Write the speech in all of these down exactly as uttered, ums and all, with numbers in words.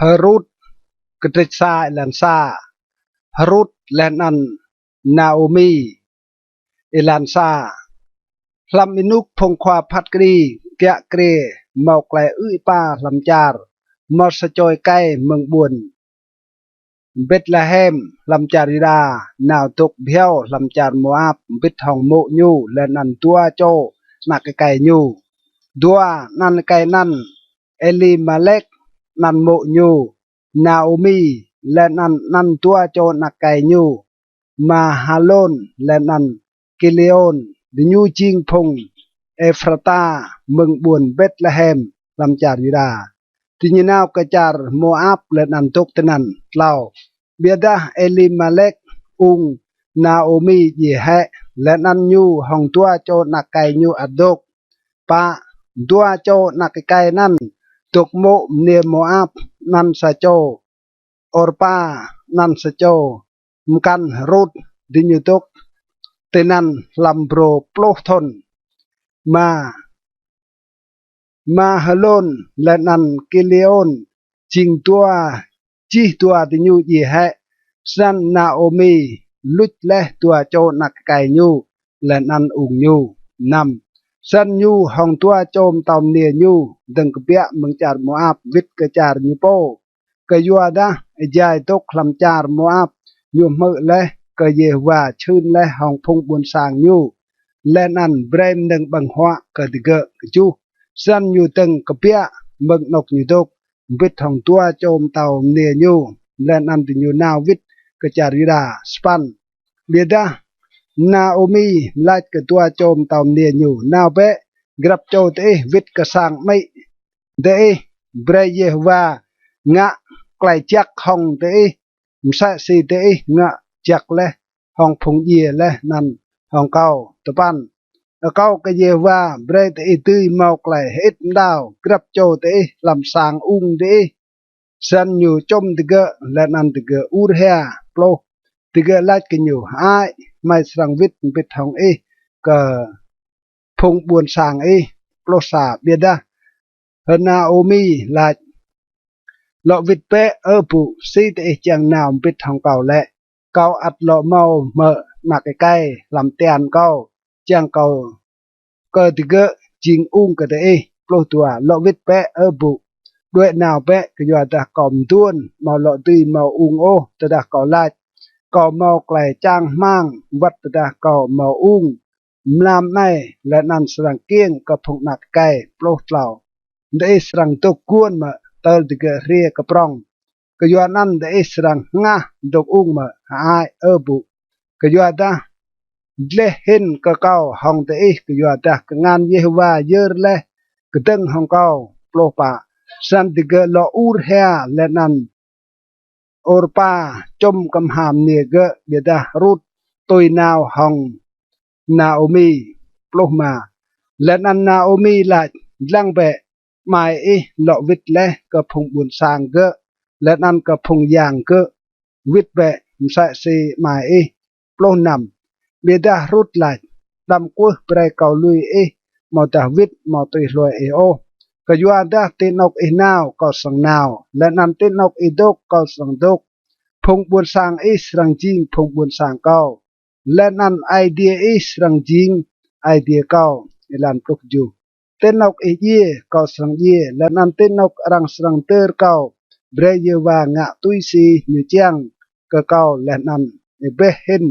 H'Rut, kdrêč sa êlan sa. H'Rut leh anăn Naômi. Êlan sa. Hlăm ênuk phung khua phat kđi kiă kriê mâo klei ư̆ êpa hlăm čar, mâo sa čô êkei mơ̆ng ƀuôn Bêtlêhem hlăm čar Yuđa nao dôk bhiâo hlăm čar Môap mbĭt hŏng mô̆ ñu leh anăn dua čô anak êkei ñu. Dua anăn êkei anăn Êlimelek anăn mô̆ ñu, Naômi, leh anăn anăn dua čô anak êkei ñu, Mahlôn leh anăn Kiliôn, diñu jing phung Êphrata mơ̆ng ƀuôn Bêtlêhem hlăm čar Yuđa. Diñu nao kơ čar Môap leh anăn dôk tinăn. Tlâo. Ƀiădah Êlimelek ung Naômi djiê hĕ, leh anăn ñu hŏng dua čô anak êkei ñu ăt dôk. Pă. Dua čô anak êkei anăn dôk mô̆ mniê Môap, anăn sa čô Ôrpa, anăn sa čô mkăn H'Rut, diñu dôk tinăn hlăm brô pluh thŭn. Êma. Mahlôn leh anăn Kiliôn jing dua, jih dua diñu djiê hĕ. Snăn Naômi luč leh dua čô anak êkei ñu leh anăn ung ñu. Năm. Snăn ñu hŏng dua čô mtâo mniê ñu dơ̆ng kbiă mơ̆ng čar Môap wĭt kơ čar ñu pô. Kyuadah êjai dôk hlăm čar Môap, ñu hmư̆ leh kơ Yêhôwa čhưn leh hŏng phung ƀuôn sang ñu, leh anăn brei mnơ̆ng ƀơ̆ng huă kơ digơ̆. Kjuh. Snăn ñu dơ̆ng kbiă mơ̆ng anôk ñu dôk mbĭt hŏng dua čô mtâo mniê ñu, leh anăn diñu nao wĭt kơ čar Yuđa. Sa păn. Ƀiădah Naômi lač kơ dua čô mtâo mniê ñu: Nao bĕ, grăp čô diih wĭt kơ sang amĭ diih, brei Yêhôwa ngă klei jăk hŏng diih, msĕ si diih ngă jăk leh hŏng phung djiê leh anăn hŏng kâo. Dua păn. Akâo kơ Yêhôwa brei diih dưi mâo klei hơĭt mđao grăp čô diih hlăm sang ung diih. Snăn ñu čŭm digơ̆ leh anăn digơ̆ ur hia. Pluh. Digơ̆ lač kơ ñu: Hơăi, hmei srăng wĭt mbĭt hŏng ih kơ phung ƀuôn sang ih. Pluh sa. Ƀiădah H'Naômi lač: Lŏ wĭt bĕ, ơ bŭ, si diih čiăng nao mbĭt hŏng kâo lĕ? Kâo ăt lŏ mâo mơ̆ anak êkei hlăm tian kâo, čiăng kâo kơ digơ̆ jing ung kơ diih? Pluh dua. Lŏ wĭt bĕ, ơ bŭ, đuĕ nao bĕ, kyuadah kâo mduôn amâo lŏ dưi mâo ung ôh. Tơdah kâo lač, kâo mâo klei čang hmăng, wăt tơdah kâo mâo ung mlam anei leh anăn srăng kkiêng kơ phung anak êkei. Pluh tlâo. Diih srăng dôk guôn mơ̆ tơl digơ̆ hriê kơ prŏng? Kyuanăn diih srăng hngah dôk ung mơ̆? Hơăi, ơ bŭ, kyuadah dleh hĭn kơ kâo hŏng diih, kyuadah kngan Yêhôwa yơr leh kdơ̆ng hŏng kâo. Pluh pă. Snăn digơ̆ lŏ ur hia leh anăn Ôrpa čŭm kơ mha mniê gơ̆, ƀiădah H'Rut tui nao hŏng Naômi. Pluh êma. Leh anăn Naômi lač: Dlăng bĕ, amai ih lŏ wĭt leh kơ phung ƀuôn sang gơ̆ leh anăn kơ phung yang gơ̆. Wĭt bĕ msĕ si amai ih. Pluh năm. Ƀiădah H'Rut lač: Đăm kwưh brei kâo lui ih amâodah wĭt amâo tui hlue ih ôh. Kyuadah ti anôk ih nao, kâo srăng nao, leh anăn ti anôk ih dôk, kâo srăng dôk. Phung ƀuôn sang ih srăng jing phung ƀuôn sang kâo, leh anăn Aê Diê ih srăng jing Aê Diê kâo. Êlan pluh kjuh. Ti anôk ih djiê, kâo srăng djiê, leh anăn ti anôk arăng srăng dơr kâo. Brei Yêhôwa ngă tui si ñu čiăng kơ kâo leh anăn êbeh hĭn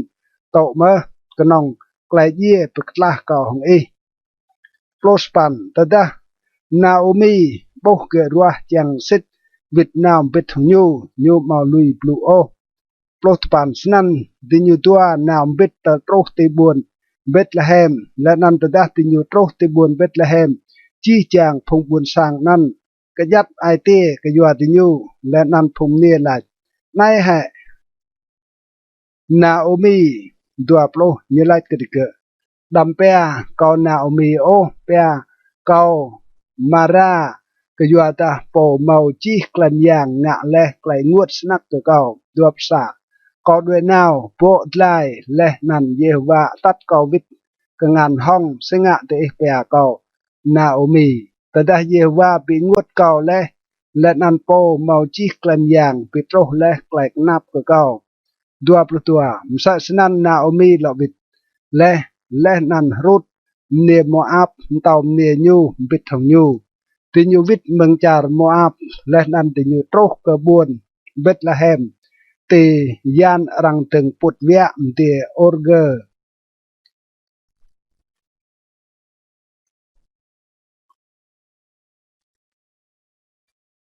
tŭ mơh knŏng klei djiê bi ktlah kâo hŏng ih. Pluh sa păn. Tơdah Naômi ƀuh gơ̆ ruah čiăng sĭt wĭt nao mbĭt hŏng ñu, ñu amâo lui blŭ ôh. Pluh dua păn. Snăn diñu dua nao mbĭt tơl truh ti ƀuôn Bêtlêhem. Leh anăn tơdah diñu truh ti ƀuôn Bêtlêhem, jih jang phung ƀuôn sang anăn kjăt ai tiê kyua diñu, leh anăn phung mniê lač: Anei hĕ Naômi. Dua pluh. Ñu lač kơ digơ̆: Đăm pia kâo Naômi ôh, pia kâo Mara, kyuadah pô mâo jih klei myang ngă leh klei ênguôt snăk kơ kâo. Dua pluh sa. Kâo đuĕ nao bŏ dlai leh anăn Yêhôwa atăt kâo wĭt kngan hŏng, si ngă diih pia kâo Naômi? Tơdah Yêhôwa bi ênguôt kâo leh, leh anăn pô mâo jih klei myang bi truh leh klei knap kơ kâo. Dua pluh dua. Msĕ snăn Naômi lŏ wĭt leh, leh anăn Rut mniê Môap, mtâo mniê ñu mbĭt hŏng ñu. Diñu wĭt mơ̆ng čar Môap, leh anăn diñu truh kơ ƀuôn Bêtlêhem, ti yan arăng dơ̆ng pŭt wiă mdiê Ôrgơ.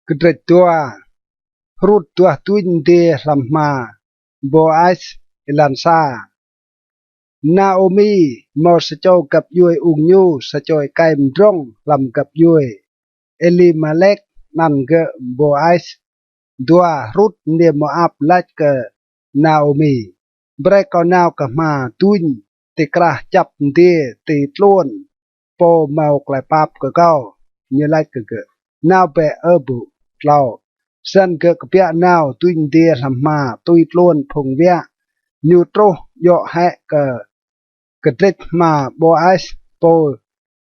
Kdrêč dua. Rut duah duñ mdiê hlăm hma Bôas. Êlan sa. Naômi mâo sa čô găp djuê ung ñu, sa čô êkei mdrŏng hlăm găp djuê Êlimêlek, anăn gơ̆ Bôas. Dua. Rut mniê Môap lač kơ Naômi: Brei kâo nao kơ hma duñ ti krah čăp mdiê ti tluôn pô mâo klei pap kơ kâo. Ñu lač kơ gơ̆: Nao bĕ, ơ bŭ. Tlâo. Snăn gơ̆ kbiă nao duñ mdiê hlăm hma tui tluôn phung wiă. Ñu truh djŏ hĕ kơ kdrêč hma Bôas, pô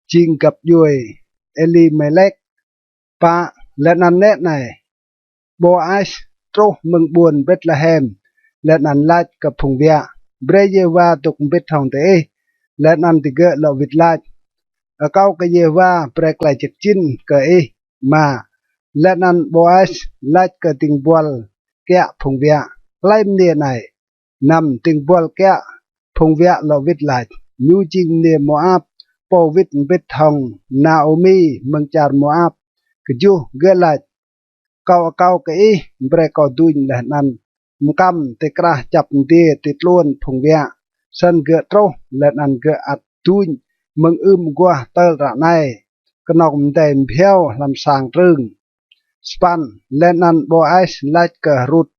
jing găp djuê Êlimêlek. Pă. Leh anăn nĕ anei, Bôas truh mơ̆ng ƀuôn Bêtlêhem, leh anăn lač kơ phung wiă: Brei Yêhôwa dôk mbĭt hŏng diih. Leh anăn digơ̆ lŏ wĭt lač: Akâo kơ Yêhôwa brei klei jăk jĭn kơ ih. Êma. Leh anăn Bôas lač kơ dĭng buăl kiă phung wiă: Hlei mniê anei? Năm. Dĭng buăl kiă phung wiă lŏ wĭt lač: Ñu jing mniê Môap, pô wĭt mbĭt hŏng Naômi mơ̆ng čar Môap. Kjuh. Gơ̆ lač: Kâo akâo kơ ih, brei kâo duñ leh anăn mkăm ti krah čăp mdiê ti tluôn phung wiă. Snăn gơ̆ truh, leh anăn gơ̆ ăt duñ mơ̆ng ưm aguah tơl ară anei, knŏng mdei mbhiâo hlăm sang trưng. Sa păn. Leh anăn Bôas lač kơ Rut: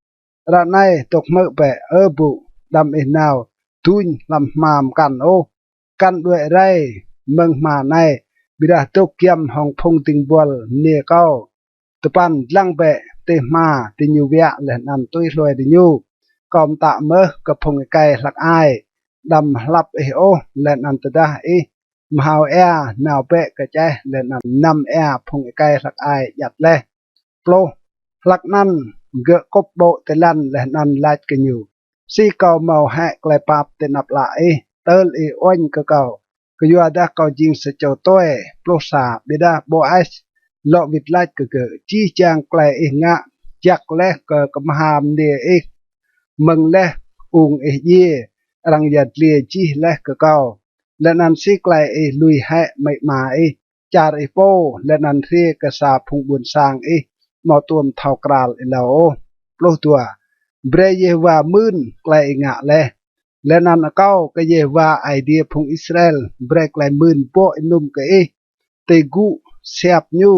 Ară anei dôk hmư̆ bĕ, ơ bŭ, đăm ih nao duñ hlăm hma mkăn ôh, kăn đuĕ rei mơ̆ng hma anei, ƀiădah dôk giăm hŏng phung dĭng buăl mniê kâo. Dua păn. Dlăng bĕ ti hma diñu wiă leh anăn tui hlue diñu. Kâo mtă mơh kơ phung êkei hlăk ai: Đăm hlăp ih ôh, leh anăn tơdah ih mhao êa, nao bĕ kơ čeh, leh anăn mnăm êa phung êkei hlăk ai djăt leh. Pluh. Hlăk anăn gơ̆ kŭp ƀô̆ ti lăn leh anăn lač kơ ñu: Si kâo mâo hĕ klei pap ti anăp ală ih, tơl ih uêñ kơ kâo? Kyuadah kâo jing sa čô tue. Pluh sa. Ƀiădah Bôas lŏ wĭt lač kơ gơ̆: Jih jang klei ih ngă jăk leh kơ kmha mniê ih mơ̆ng leh ung ih djiê, arăng yăl dliê jih leh kơ kâo. Leh anăn si klei ih lui hĕ amĭ ama ih, čar ih pô, leh anăn hriê kơ sa phung ƀuôn sang ih amâo tuôm thâo kral êlâo ôh. Pluh dua. Brei Yêhôwa mưn klei ih ngă leh, leh anăn akâo kơ Yêhôwa Aê Diê phung Israel brei klei mưn bŏ ênŭm kơ ih ti gŭ siap ñu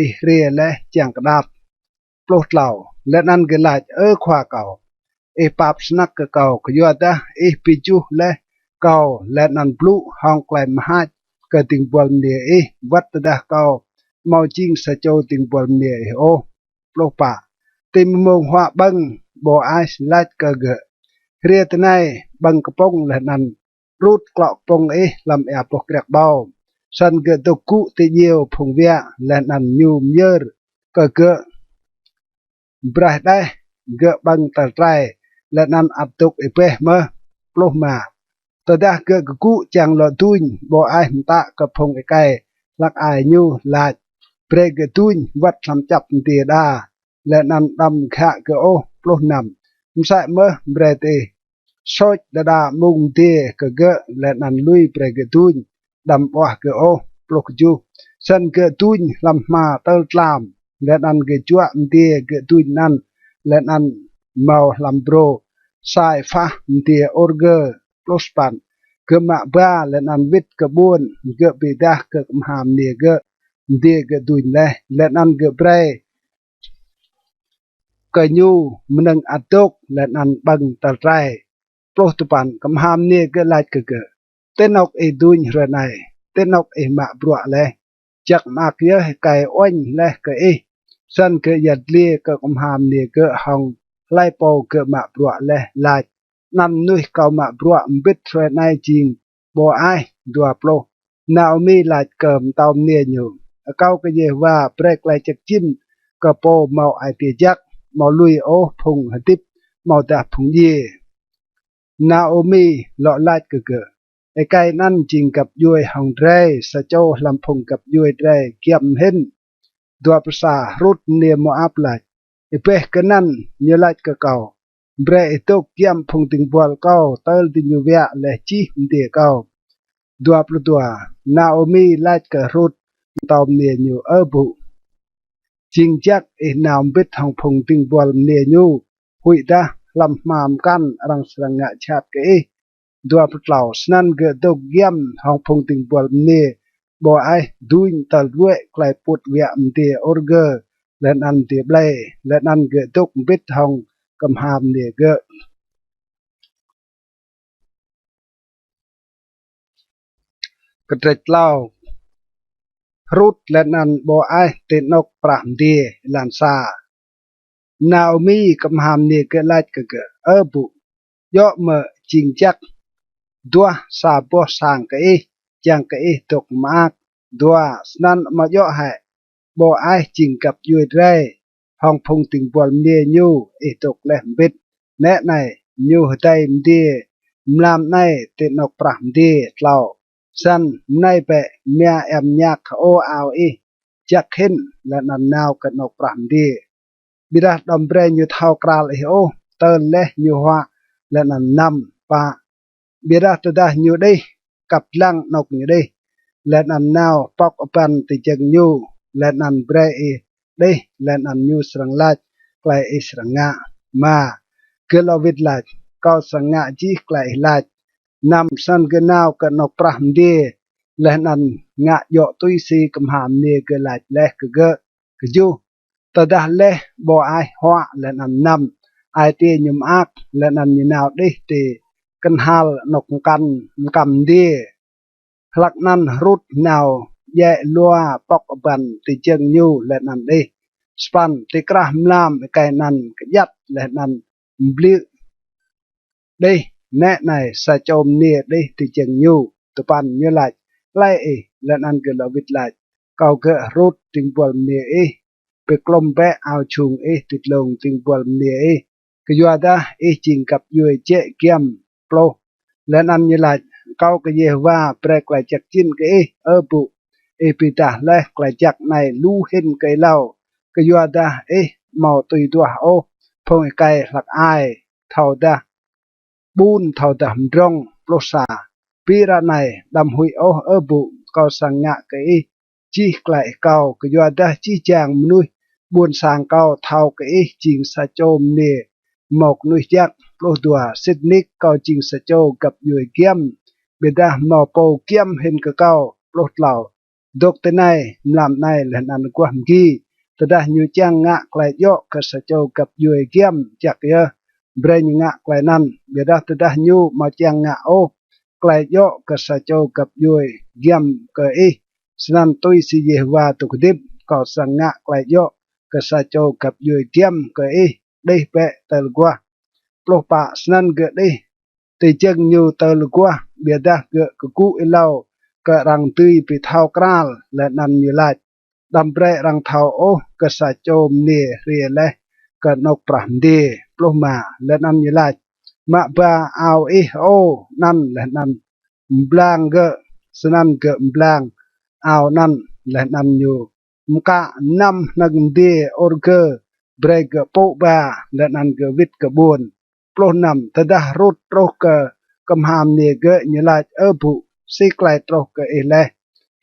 ih hriê leh čiăng kđap. Pluh tlâo. Leh anăn gơ̆ lač: Ơ khua kâo, ih pap snăk kơ kâo, kyuadah ih bi juh leh kâo leh anăn blŭ hŏng klei mhač kơ dĭng buăl mniê ih, wăt tơdah kâo amâo jing sa čô dĭng buăl mniê ih ôh. Pluh pă. Ti mmông huă ƀơ̆ng, Bôas lač kơ gơ̆: Hriê tinei ƀơ̆ng kpŭng leh anăn rut klŏ kpŭng ih hlăm êa boh kriăk ƀâo. Snăn gơ̆ dôk gŭ ti djiêu phung wiă, leh anăn ñu myơr kơ gơ̆ braih đeh gơ̆ ƀơ̆ng tơl trei, leh anăn ăt dôk êbeh mơh. Pluh êma. Tơdah gơ̆ kgŭ čiăng lŏ duñ, Bôas mtă kơ phung êkei hlăk ai ñu lač: Brei gơ̆ duñ wăt hlăm čăp mdiê đa, leh anăn đăm ghă gơ̆ ôh. Pluh năm. Msĕ mơh brei diih sôč đa đa mung mdiê kơ gơ̆, leh anăn lui brei gơ̆ duñ, đăm ƀuah gơ̆ ôh. Pluh kjuh. Snăn gơ̆ duñ hlăm hma tơl tlam, leh anăn gơ̆ juă mdiê gơ̆ duñ anăn, leh anăn mâo hlăm brô sa êphah mdiê Ôrgơ. Pluh sa păn. Gơ̆ mă ba leh anăn wĭt kơ ƀuôn, gơ̆ bi êdah kơ kmha mniê gơ̆ mdiê gơ̆ duñ leh, leh anăn gơ̆ brei kơ ñu mnơ̆ng ăt dôk leh anăn ƀơ̆ng tơl trei. Pluh dua păn. Kmha mniê gơ̆ lač kơ gơ̆: Ti anôk ih duñ hruê anei? Ti anôk ih mă bruă leh? Jăk mơak yơh êkei uêñ leh kơ ih. Snăn gơ̆ yăl dliê kơ kmha mniê gơ̆ hŏng hlei pô gơ̆ mă bruă leh, lač: Anăn mnuih kâo mă bruă mbĭt hruê anei jing Bôas. Dua pluh. Naômi lač kơ mtâo mniê ñu: Akâo kơ Yêhôwa brei klei jăk jĭn kơ pô mâo ai tiê jăk, amâo lui ôh phung hdĭp amâodah phung djiê. Naômi lŏ lač kơ gơ̆: Êkei anăn jing găp djuê hŏng drei, sa čô hlăm phung găp djuê drei giăm hĭn. Dua pluh sa. Rut mniê Môap lač: Êbeh kơ anăn, ñu lač kơ kâo, brei ih dôk giăm phung dĭng buăl kâo tơl diñu wiă leh jih mdiê kâo. Dua pluh dua. Naômi lač kơ Rut mtâo mniê ñu: Ơ bŭ, jing jăk ih nao mbĭt hŏng phung dĭng buăl mniê ñu, huĭdah hlăm hma mkăn arăng srăng ngă jhat kơ ih. Dua pluh tlâo. Snăn gơ̆ dôk giăm hŏng phung dĭng buăl mniê Bôas duñ tơl ruê̆ klei pŭt wiă mdiê ôrgơ leh anăn mdiê ƀlei, leh anăn gơ̆ dôk mbĭt hŏng kmha mniê gơ̆. Kdrêč tlâo. Rut leh anăn Bôas ti anôk prah mdiê. Êlan sa. Naômi kmha mniê gơ̆ lač kơ gơ̆: Ơ bŭ, djŏ mơ̆ jing jăk duah sa boh sang kơ ih, čiăng kơ ih dôk mơak? Dua. Snăn amâo djŏ hĕ Bôas jing găp djuê drei, hŏng phung dĭng buăl mniê ñu ih dôk leh mbĭt? Nĕ anei, ñu hdei mdiê mlam anei ti anôk prah mdiê. Tlâo. Snăn mnei bĕ, mia êa mñak hơô ao ih jăk hĭn, leh anăn nao kơ anôk prah mdiê. Ƀiădah đăm brei ñu thâo kral ih ôh tơl leh ñu huă leh anăn mnăm. Pă. Ƀiădah tơdah ñu đih, kăp dlăng anôk ñu đih, leh anăn nao pŏk abăn ti jơ̆ng ñu, leh anăn brei ih đih, leh anăn ñu srăng lač klei ih srăng ngă. Êma. Gơ̆ lŏ wĭt lač: Kâo srăng ngă jih klei ih lač. Năm. Snăn gơ̆ nao kơ anôk prah mdiê, leh anăn ngă djŏ tui si kmha mniê gơ̆ lač leh kơ gơ̆. Kjuh. Tơdah leh Bôas huă leh anăn mnăm, ai tiê ñu mơak, leh anăn ñu nao đih ti knhal anôk mkăn mkăm mdiê. Hlăk anăn Rut nao djĕ lua pŏk abăn ti jơ̆ng ñu leh anăn đih. Sa păn. Ti krah mlam êkei anăn kjăt leh anăn mbliư̆ đih. Nĕ anei, sa čô mniê đih ti jơ̆ng ñu. Dua păn. Ñu lač: Hlei ih? Leh anăn gơ̆ lŏ wĭt lač: Kâo gơ̆ Rut, dĭng buăl mniê ih. Bi klŭm bĕ ao jhung ih ti dlông dĭng buăl mniê ih, kyuadah ih jing găp djuê jĕ giăm. Pluh. Leh anăn ñu lač: Akâo kơ Yêhôwa brei klei jăk jĭn kơ ih, ơ bŭ, ih bi êdah leh klei jăk anei lu hĭn kơ êlâo, kyuadah ih amâo tui duah ôh phung êkei hlăk ai thâodah ƀun thâodah mdrŏng. Pluh sa. Bi ară anei, đăm huĭ ôh, ơ bŭ, kâo srăng ngă kơ ih jih klei ih akâo, kyuadah jih jang mnuih ƀuôn sang kâo thâo kơ ih jing sa čô mniê mâo knuih jăk. Pluh dua. Sĭt nik kâo jing sa čô găp djuê giăm, ƀiădah mâo pô giăm hĭn kơ kâo. Pluh tlâo. Dôk tinei mlam anei leh anăn aguah mgi. Tơdah ñu čiăng ngă klei djŏ kơ sa čô găp djuê giăm, jăk yơh, brei ñu ngă klei anăn. Ƀiădah tơdah ñu amâo čiăng ngă ôh klei djŏ kơ sa čô găp djuê giăm kơ ih, snăn tui si Yêhôwa dôk hdĭp, kâo srăng ngă klei djŏ kơ sa čô găp djuê giăm kơ ih. Đih bĕ tơl aguah. Pluh pă. Snăn gơ̆ đih ti jơ̆ng ñu tơl aguah, ƀiădah gơ̆ kgŭ êlâo kơ arăng dưi bi thâo kral. Leh anăn ñu lač: Đăm brei arăng thâo ôh kơ sa čô mniê hriê leh kơ anôk prah mdiê. Pluh êma. Leh anăn ñu lač: Mă ba ao ih hơô anăn leh anăn mblang gơ̆. Snăn gơ̆ mblang ao anăn leh anăn ñu mkă năm hnơ̆ng mdiê ôrgơ, brei gơ̆ pŭ ba, leh anăn gơ̆ wĭt kơ ƀuôn. Pluh năm. Tơdah Rut truh kơ kmha mniê gơ̆, ñu lač: Ơ bŭ, si klei truh kơ ih leh?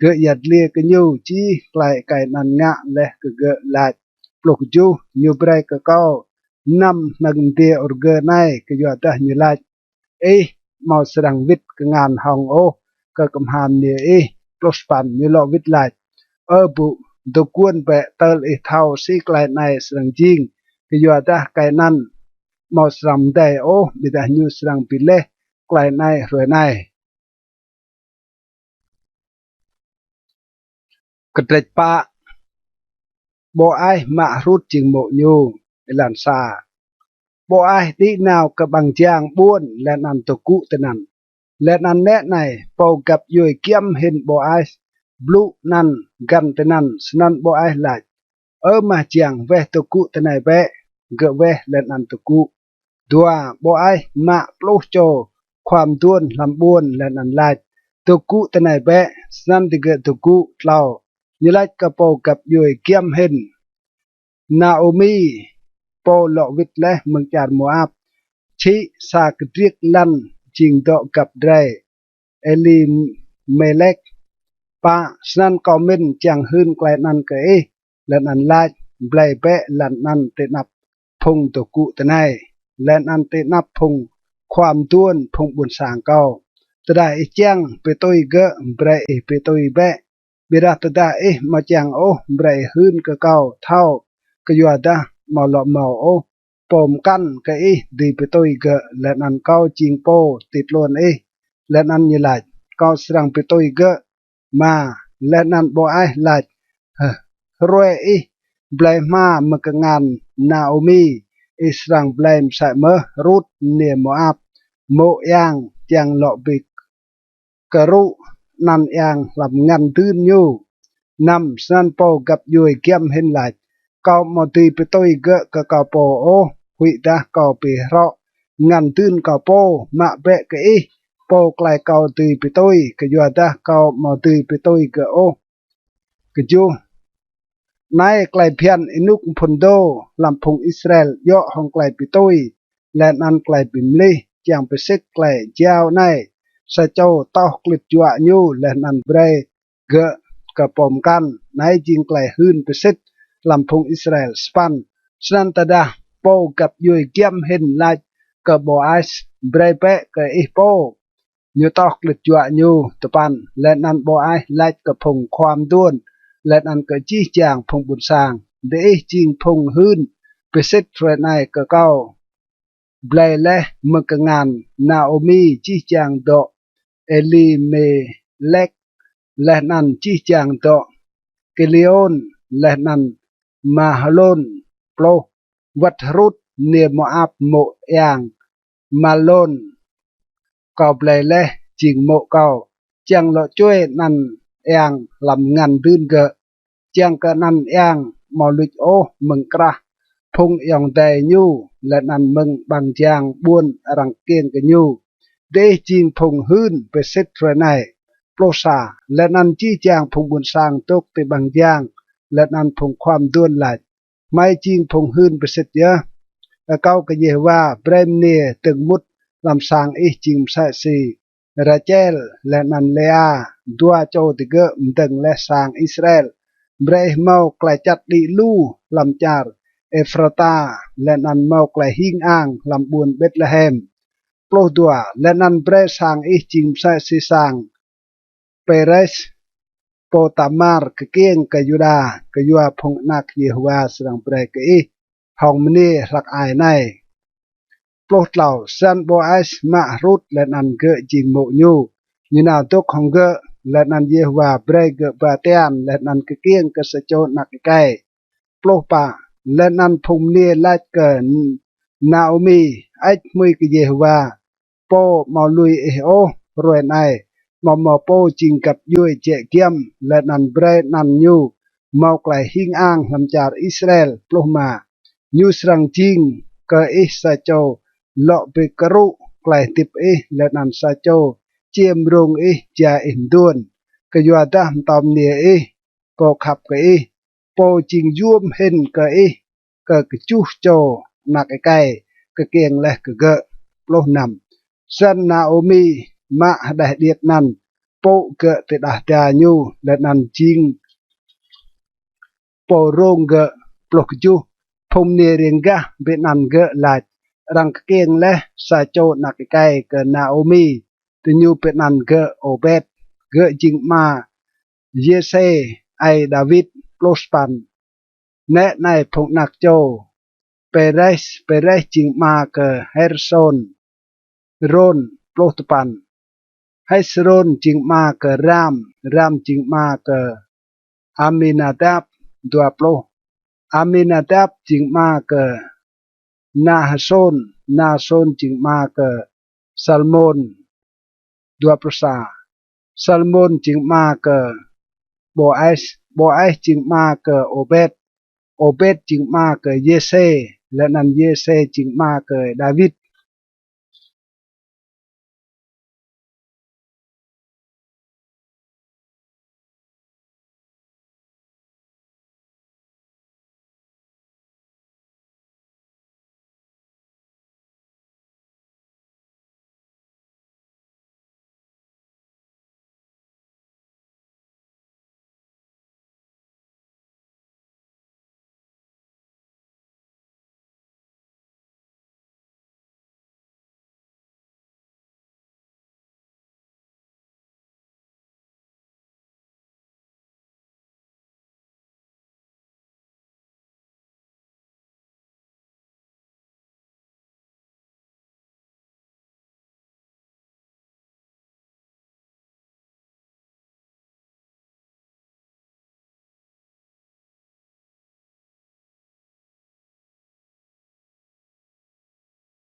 Gơ̆ yăl dliê kơ ñu jih klei êkei anăn ngă leh kơ gơ̆, lač: Pluh kjuh. Ñu brei kơ kâo năm hnơ̆ng mdiê ôrgơ anei, kyuadah ñu lač: Ih amâo srăng wĭt kngan hŏng ôh kơ kmha mniê ih. Pluh sa păn. Ñu lŏ wĭt lač: Ơ bŭ, dôk guôn bĕ tơl ih thâo si klei anei srăng jing, kyuadah êkei anăn amâo srăng mdei ôh, ƀiădah ñu srăng bi leh klei anei hruê anei. Kdrêč pă. Bôas mă Rut jing mô̆ ñu. Êlan sa. Bôas đĭ nao kơ ƀăng jang ƀuôn leh anăn dôk gŭ tinăn. Leh anăn nĕ anei, pô găp djuê giăm hĭn Bôas blŭ anăn găn tinăn. Snăn Bôas lač: Ơ mah jiăng, weh dôk gŭ tinei bĕ. Gơ̆ weh leh anăn dôk gŭ. Dua, Bôas mă pluh čô khua mduôn hlăm ƀuôn leh anăn lač, dôk gŭ tinei bĕ. Snăn digơ̆ dôk gŭ. Tlâo, ñu lač kơ pô găp djuê giăm hĭn, Naômi, pô lŏ wĭt leh mơ̆ng čar Môap, čhĭ sa kdriêk lăn jing dŏ găp drei Êlimêlek. Pă, snăn kâo mĭn čiăng hưn klei anăn kơ ih, leh anăn lač, blei bĕ lăn anăn ti anăp phung dôk gŭ tinei, leh anăn ti anăp phung khua mduôn phung ƀuôn sang kâo. Tơdah ih čiăng bi tui gơ̆, brei ih bi tui bĕ. Ƀiădah tơdah ih amâo čiăng ôh, brei ih hưn kơ kâo thâo, kyuadah amâo lŏ mâo ôh pô mkăn kơ ih dưi bi tui gơ̆, leh anăn kâo jing pô ti tluôn ih. Leh anăn ñu lač, kâo srăng bi tui gơ̆. Êma, leh anăn Bôas lač, hruê ih blei hma mơ̆ng kngan Naômi, ih srăng blei msĕ mơh Rut mniê Môap, mô̆ yang, čiăng lŏ bi kơrŭ anăn yang hlăm ngăn dưn ñu. Năm, snăn pô găp djuê giăm hĭn lač, kâo amâo dưi bi tui gơ̆ kơ kâo pô ôh, huĭdah kâo bi hrŏ ngăn dưn kâo pô. Mă bĕ kơ ih pô klei kâo dưi bi tui, kyuadah kâo amâo dưi bi tui gơ̆ ôh. Kjuh, anei klei bhiăn ênuk mphŭn dô hlăm phung Israel djŏ hŏng klei bi tui leh anăn klei bi mlih, čiăng bi sĭt klei jao anei. Sa čô toh klĭt juă ñu leh anăn brei gơ̆ kơ pô mkăn. Anei jing klei hưn bi sĭt hlăm phung Israel. Sa păn, snăn tơdah pô găp djuê giăm hĭn lač kơ Bôas, brei bĕ kơ ih pô, ñu toh klĭt juă ñu. Dua păn, leh anăn Bôas lač kơ phung khua mduôn leh anăn kơ jih jang phung ƀuôn sang, diih jing phung hưn bi sĭt hruê anei kơ kâo, blei leh mơ̆ng kngan Naômi jih jang dŏ Êlimêlek, leh anăn jih jang dŏ Kiliôn leh anăn Mahlôn. Pluh, wăt Rut mniê Môap mô̆ yang Mahlôn kâo blei leh jing mô̆ kâo, čiăng lŏ čuê anăn yang hlăm ngăn dưn gơ̆, čiăng kơ anăn yang amâo luč ôh mơ̆ng krah phung ayŏng adei ñu, leh anăn mơ̆ng ƀăng jang ƀuôn arăng kkiêng kơ ñu. Diih jing phung hưn bi sĭt hruê anei. Pluh sa, leh anăn jih jang phung ƀuôn sang dôk ti ƀăng jang, leh anăn phung khua mduôn lač, hmei jing phung hưn bi sĭt yơh. Akâo kơ Yêhôwa brei mniê dơ̆ng mŭt hlăm sang ih jing msĕ si Račel leh anăn Lêa, dua čô digơ̆ mdơ̆ng leh sang Israel. Brei ih mâo klei čăt đĭ lu hlăm čar Êphrata, leh anăn mâo klei hing ang hlăm ƀuôn Ƀêtlêhem. Pluh dua, leh anăn brei sang ih jing msĕ si sang Pêres, pô Tamar kkiêng kơ Yuđa, kyua phung anak Yêhôwa srăng brei kơ ih hŏng mniê hlăk ai anei. Pluh tlâo, snăn Bôas mă Rut leh anăn gơ̆ jing mô̆ ñu, ñu nao dôk hŏng gơ̆, leh anăn Yêhôwa brei gơ̆ ba tian leh anăn kkiêng kơ sa čô anak êkei. Pluh pă, leh anăn phung mniê lač kơ Naômi, hơêč hmưi kơ Yêhôwa, pô amâo lui ih ôh. Hruê anei amâo mâo pô jing găp djuê jĕ giăm, leh anăn brei anăn ñu mâo klei hing ang hlăm čar Israel. Pluh êma, ñu srăng jing kơ ih sa čô lŏ bi kơrŭ klei hdĭp ih, leh anăn sa čô čiêm rông ih jai ih mduôn, kyuadah mtâo mniê ih, pô khăp kơ ih, pô jing yuôm hĭn kơ ih, kơ kjuh čô anak êkei kkiêng leh kơ gơ̆. Pluh năm, snăn Naômi mă hđeh điêt anăn, pŭ gơ̆ ti đah da ñu, leh anăn jing pô rông gơ̆. Pluh kjuh, phung mniê riêng gah bi anăn gơ̆ lač, arăng kkiêng leh sa čô anak êkei kơ Naômi, diñu bi anăn gơ̆ Ôbet, gơ̆ jing ama Yêsê, aê Đawit. Pluh sa păn, nĕ anei phung anak čô Pêres, Pêres jing ama kơ Hêsrôn, Rôn. Pluh dua păn, Hêsrôn jing ama kơ Ram, Ram jing ama kơ Aminadap. Dua pluh, Aminadap jing ama kơ Nahsôn, Nahsôn jing ama kơ Salmôn. Dua pluh sa, Salmôn jing ama kơ Bôas, Bôas jing ama kơ Ôbet, Ôbet jing ama kơ Yêsê, leh anăn Yêsê jing ama kơ Đawit.